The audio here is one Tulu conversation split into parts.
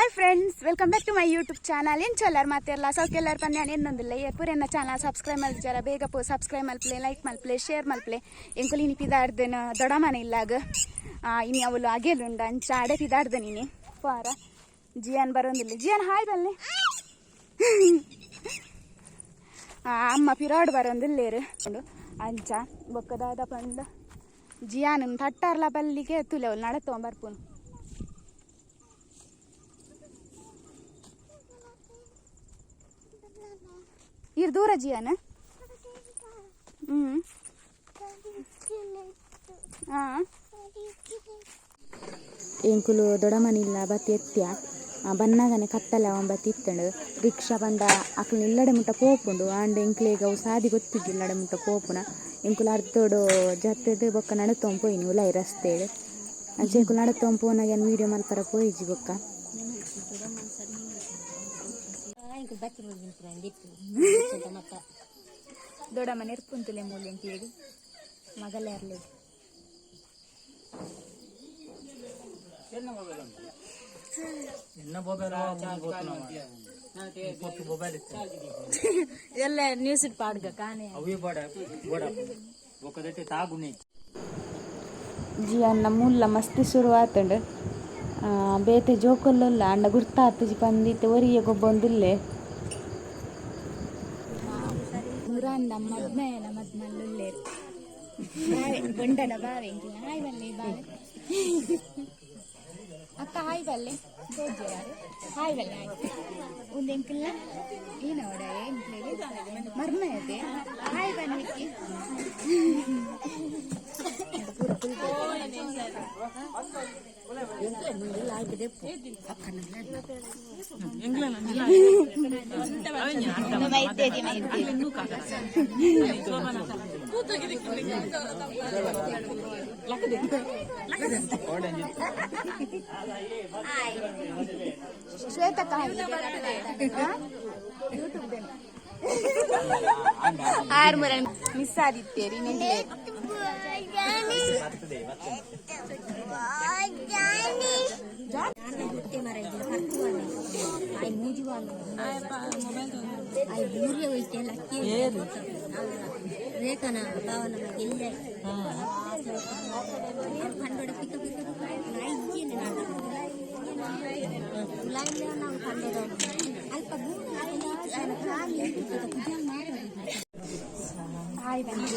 Hi friends, welcome back to my YouTube channel. ಎಂಚೊಲ್ಲರ್ ಮಾತೆರ್ಲ ಸೌಖ್ಯಲ್ಲರ್ ಪಂದ್ ಯಾನ್ ಎನ್ನೊಂದುಲ್ಲೆ. ಏರ್ ಎನ್ನ ಚಾನಲ್ ಸಬ್ಸ್ಕ್ರೈಬ್ ಮಲ್ತಿಜಾರ ಬೇಗ ಪೋ ಸಬ್ಸ್ಕ್ರೈಬ್ ಮಲ್ಪಲೆ, ಲೈಕ್ ಮಲ್ಪಲೆ, ಶೇರ್ ಮಲ್ಪಲೆ. ಎಂಕುಲು ಇನಿ ಪಿದಾಡ್ದನ ದೊಡಮನೆ ಇಲ್ಲಾಗ. ಇನಿ ಅವಳು ಅಗೆಲುಂಡ, ಅಂಚ ಅಡೆ ಪಿದಾಡ್ದ ನೀನಿ ಪಾರ. ಜಿಯಾನ್ ಬರೋಂದಿಲ್ಲ. ಜಿಯಾನ್, ಹಾಯ್ ಬಲ್ಲೆ. ಅಮ್ಮ ಪಿರಾಡ್ ಬರೋಂದಿಲ್ಲೇರು ಅಂಚ. ಬೊಕ್ಕದಾದ ಪಂಡ ಜಿಯಾನ್ ತಟ್ಟಾರ್ಲ ಬಲ್ಲಿಗೆ ತುಲೆ ಅವಳು ನಡತ್ತೊಂಬ ಬರ್ಪುನು. ಇರ್ ದೂರ ಜಿಯಾನ. ಹ್ಮ್ ಹಾ. ಎಂಕುಲು ದೊಡಮನಿಲ್ಲ ಬತ್ತಿ ಎತ್ಯ ಬನ್ನಗನೆ ಕತ್ತಲೆ ಅವನ್ ಬತ್ತಿ ಇತ್ತಂಡು. ರಿಕ್ಷಾ ಪಂಡ ಅಕ್ಲು ಇಲ್ಲಡೆ ಮುಟ್ಟ ಪೋಪುಂಡು. ಆಂಡ ಎಂಕ್ಲೆಗ್ ಅವು ಸಾದಿ ಗೊತ್ತಿಜ್ಜಿ ಇಲ್ಲಡೆ ಮುಟ್ಟ ಪೋಪುನ. ಎಂಕುಲು ಅರ್ಧೋಡು ಜತ್ತದ್ ಬೊಕ್ಕ ನಡತೊಂದು ಪೋಯಿನಿ ಉಲಾಯಿ ರಸ್ತೆಡ್. ಅಂಚ ಎಂಕುಲು ನಡತೊಂದು ಪೋನಗ ಯಾನ್ ವೀಡಿಯೋ ಮಲ್ಪರ ಪೋಯಿಜಿ ಬೊಕ್ಕ. ದೊಡಮನೆ ಇರ್ಪುಂತುಲೆ ಮೂಲೆ ಎಂಕ್ಲೆಗ್ ಮಗಲೇ ಅರ್ಲೆಗ್. ಎನ್ನ ಮೊಬೈಲ್ ಮೊಬೈಲ್ ಎಲ್ಲ ನ್ಯೂಸ್ ಪಾಡ್ಗ ಕಾನೆ. ಅವೇ ಬೋಡ ಬೋಡ ಬೊಕ್ಕದಟ್ಟೆ ತಾಗುಣಿ. ಜಿಯನ್ನ ಮುಲ್ಲ ಮಸ್ತ್ ಶುರು ಆತುಂಡು. ಬೇತೆ ಜೋಕುಲುಲ್ಲ ಆಂಡ ಗುರ್ತ ಆತುಜಿ ಪಂದಿತ್ತೆ ಒರಿಯೆ ಗೊಬ್ಬೊಂದುಲ್ಲೆ. ಮುರಾಂದ ಮದ್ಮೆಯನ ಮದ್ಮಲ್ಲುಲ್ಲೇರು ಬಾವೆ ಬೊಂಡದ ಬಾವೆ ಎಂಕಿಲ್ಲ. ಹಾಯ್ ಬಲ್ಲೆ ಬಾವೆ. ಅಕ್ಕ, ಹಾಯ್ ಬಲ್ಲೆ. ತೋಜೆರಾರು ಹಾಯ್ ಬಲ್ಲೆ. ಹಾಯ್. ಒಂದು ಎಂಕಿಲ್ಲ ಏನೋಡ ಎಂಕ್ಲೆಗ್ ಮರ್ಮಯತೆ. ಹಾಯ್ ಬನ್ನಿಕ್ಕಿ. ಪೂರ ಕುಲ್ದೆ. ಮೈತೇದಿ ಮೈತೇದಿ. ಶ್ವೇತಕ್ಕ. ಯೂಟ್ಯೂಬ್ ಆರು ಮುರ ಮಿಸ್ ಆದಿತ್ತೇರಿ ನಿಂಗೆ. ರೇಖನ ಭಾವನ ಗೆಲ್ಲೆ ಪಂಡೋಡ ಪಿಕ್ಕ ಪಿಕ್ಕ ಇಜ್ಜೇನೆ ನಾವು ಪಂಡೋಡ ಅಲ್ಪ ಹಾಯ್ ಬನ್ನಿ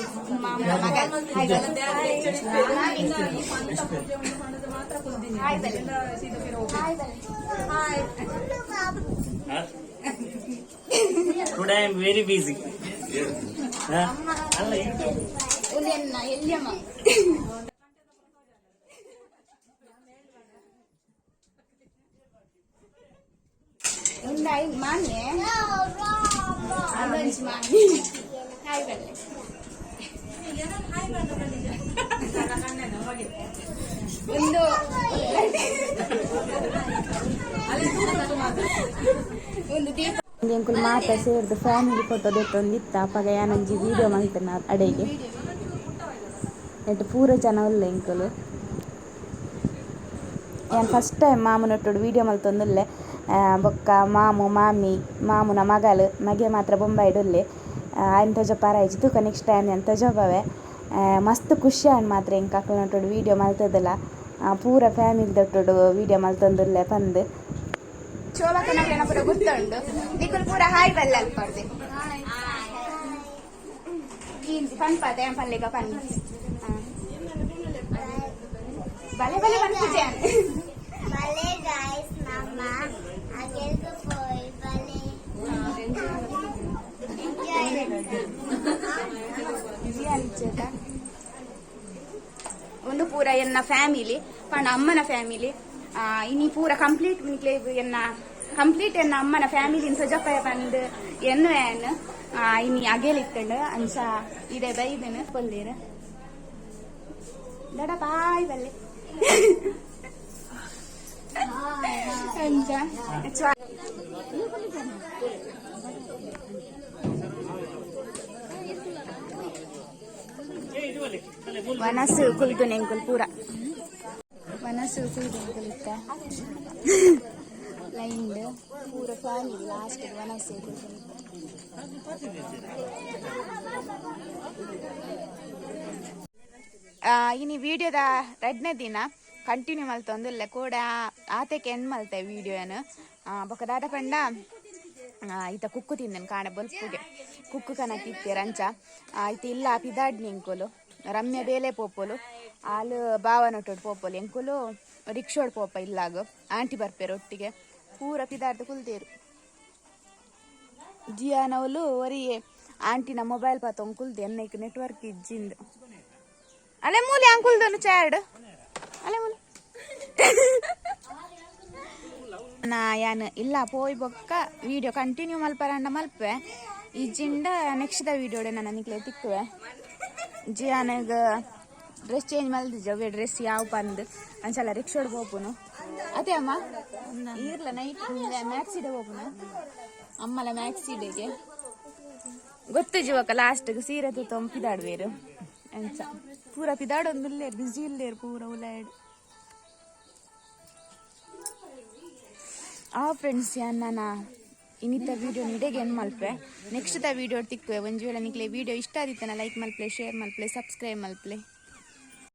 ಮಾಮನ ಮಗ. ಹಾಯ್ ಬನ್ನಿ. ಹಾಯ್ ಬನ್ನಿ. ಹಾಯ್ ಬನ್ನಿ. Hi. Today I am very busy ಅಲ್ಲ. ಉಂದೆನ್ನ ಎಲ್ಲಿಯಮ್ಮ ಉಂದಾಯಿ ಮಾನ್ಯ ಅದೊಂಜಿ ಮಾನ್ಯ. ಹಾಯ್ ಬನ್ನಿ. ಒಂದು ಒಂದು ದೀಪ. ಎಂಕುಲು ಮಾತ ಸೇರ್ದು ಫ್ಯಾಮಿಲಿ ಫೋಟೋ ದೆತ್ತೊಂದಿತ್ತ. ಅಪಗ ಯಾನೊಂಜಿ ವೀಡಿಯೋ ಮಲ್ತನ ಅಡೆಗೆ. ನೆಟ್ ಪೂರ ಜನ ಉಲ್ಲ ಎಂಕುಲು. ಯಾನ್ ಫಸ್ಟ್ ಟೈಮ್ ಮಾಮುನೊಟ್ಟುಡು ವೀಡಿಯೋ ಮಲ್ತೊಂದುಲ್ಲೆ. ಬೊಕ್ಕ ಮಾಮು ಮಾಮಿ, ಮಾಮುನ ಮಗಲು, ಮಗೆ ಮಾತ್ರ ಬೊಂಬಾಯಿಡ್ ಉಲ್ಲೆ. ಆಯ್ನ್ ತೋಜಪಾರ ಆಯ್ಜಿ. ತೂಕ, ನೆಕ್ಸ್ಟ್ ಟೈಮ್ ಯಾನ್ ತೋಜಪಾವೆ. ಮಸ್ತ್ ಖುಷಿ ಆಂಡ್ ಮಾತ್ರ ಎಂಕ್ ಅಕ್ಲ್ನೊಟ್ಟುಡು ವೀಡಿಯೋ ಮಲ್ತದಲ, ಪೂರ ಫ್ಯಾಮಿಲಿ ದೊಟ್ಟುಡು ವೀಡಿಯೋ ಮಲ್ತೊಂದುಲ್ಲೆ ಪಂದ್. ಶೋಭಕನಕ್ಲೆನ ಪೂರ ಗುರ್ತುಂಡು. ನಿಕುಲು ಪೂರ ಹಾಯ್ ಬಲ್ಲೆ ಅಲ್ಪರ್ದೆ. ಈಂಜಿ ಪನ್ಪಾತೆ ಪನ್ಲೆಗ ಪನ್ನಿ. ಬಲೆ ಬಲೆ ಪನ್ಪುಜೆ. ಬಲೆ ಗಾಯ್ಸ್, ನಮ್ಮ ಅಗೆಲ್ಗು ಪೋಯ್ ಬಲೆ. ಎಂಜಾಯ್. ಜಿಯಾನ್ ಒಂದು ಪೂರ ಎನ್ನ ಫ್ಯಾಮಿಲಿ ಪಂಡ ಅಮ್ಮನ ಫ್ಯಾಮಿಲಿ. ಇನಿ ಪೂರ ಕಂಪ್ಲೀಟ್ ನಿಕ್ಲೆ ಎನ್ನ ಕಂಪ್ಲೀಟ್ ಎನ್ನ ಅಮ್ಮನ ಫ್ಯಾಮಿಲಿ ಸೊಜಪ್ಪಯ ಬಂದು ಎನ್ನು ಏನ್ ಇನಿ ಅಗೇಲಿತ್ತಂಡು. ಅಂಚ ಇಡೆ ಬೈದನು ಪೊಲ್ಲೇರು. ದಡ ಬಾಯ್ ಬಲ್ಲೆ. ಅಂಚ ವನಸು ಕುಲ್ದು ನೆಂಕುಲ್ ಪೂರ. ವನಸು ಕುಲ್ದು ನೆಂಕುಲ್ ಇತ್ತ. ಲೈನ್ ಪೂರ ಫ್ಯಾಮಿಲಿ ಲಾಸ್ಟ್ ವನಸ್. ಇನಿ ವಿಡಿಯೋದ ರಡ್ನೇ ದಿನ ಕಂಟಿನ್ಯೂ ಮಲ್ತೊಂದುಲ್ಲೆ ಕೂಡ. ಆತೆಕ್ ಎಂಡ್ ಮಲ್ತೆ ವಿಡಿಯೋನು. ಬೊಕ ದಾದ ಪಂಡ, ಈತ ಕುಕ್ಕು ತಿಂದನ್ ಕಾಣೆ ಬೊಲ್ಪುಗೆ ಕುಕ್ಕು ಕನಕಿತ್ತೆರ್. ಅಂಚ ಇತ್ತೆ ಇಲ್ಲ ಪಿದಾಡ್ನಿ ಎಂಕುಲು. ರಮ್ಯ ಬೇಲೆ ಪೋಪೊಲು, ಆಲ್ ಬಾವನೊಟ್ಟುಡು ಪೋಪೊಲು. ಎಂಕುಲು ರಿಕ್ಷೋಡ್ ಪೋಪ ಇಲ್ಲಾಗ. ಆಂಟಿ ಬರ್ಪೇರು ಒಟ್ಟಿಗೆ. ಪೂರ ಪಿದಾಡ್ದು ಕುಲ್ದೇರು. ಜಿಯಾನವ್ಲು ಒರಿಯೆ ಆಂಟಿನ ಮೊಬೈಲ್ ಪಾತೊಂದು ಕುಲ್ದೆ, ಎನ್ನೈಕ್ ನೆಟ್ವರ್ಕ್ ಇಜ್ಜಿಂದ್. ಅಲೆ ಮೂಲೆ ಅಂಕುಲ್ದನು ಚಾರ್ಡ್ ಅಲೆ ಮೂಲೆ. ನಾ ಯಾನ್ ಇಲ್ಲ ಪೋಯ್ ಬೊಕ್ಕ ವಿಡಿಯೋ ಕಂಟಿನ್ಯೂ ಮಲ್ಪರಂಡ ಮಲ್ಪೆ, ಇಜ್ಜಿಂಡ ನೆಕ್ಸ್ಟ್ ದ ವಿಡಿಯೋಡೆ ನಾನು ನಿಕ್ಲೆ ತಿಕ್ಕುವೆ. ಜಿಯಾನಗ್ ಡ್ರೆಸ್ ಚೇಂಜ್ ಮಲ್ದಿಜ್ಜ, ಅವೇ ಡ್ರೆಸ್ ಯಾವ ಪಂದ್. ಅಂಚಲ ರಿಕ್ಷೋಡ್ ಪೋಪುನು ಅದೇ ಅಮ್ಮ. ಈರ್ಲ ನೈಟ್ ಮ್ಯಾಕ್ಸಿಡೆ ಪೋಪುನ ಅಮ್ಮಲ ಮ್ಯಾಕ್ಸಿಡೆಗೆ ಗೊತ್ತು ಜೀವಕ. ಲಾಸ್ಟ್ ಸೀರೆ ತೂತೊಂದು ಪಿದಾಡ್ವೇರು. ಅಂಚ ಪೂರ ಪಿದಾಡೊಂದುಲ್ಲೇರು, ಬಿಸಿ ಇಲ್ಲೇರು ಪೂರ ಉಲಾಯ್ಡ್. ಆ ಫ್ರೆಂಡ್ಸ್, ನನ್ನ ಇನ್ನಿತ ವಿಡಿಯೋ ಇಡೆಗೆ ಎಂಡ್ ಮಲ್ಪೆ. ನೆಕ್ಸ್ಟ್ ದ ವಿಡಿಯೋ ತಿಕ್ಕುವೆ. ಒಂಜಿ ವೇಳೆ ನಿಕ್ಲೆ ವಿಡಿಯೋ ಇಷ್ಟ ಆದಿತ್ತನ ಲೈಕ್ ಮಲ್ಪಲೆ, ಶೇರ್ ಮಲ್ಪಲೆ, ಸಬ್ಸ್ಕ್ರೈಬ್ ಮಲ್ಪಲೆ.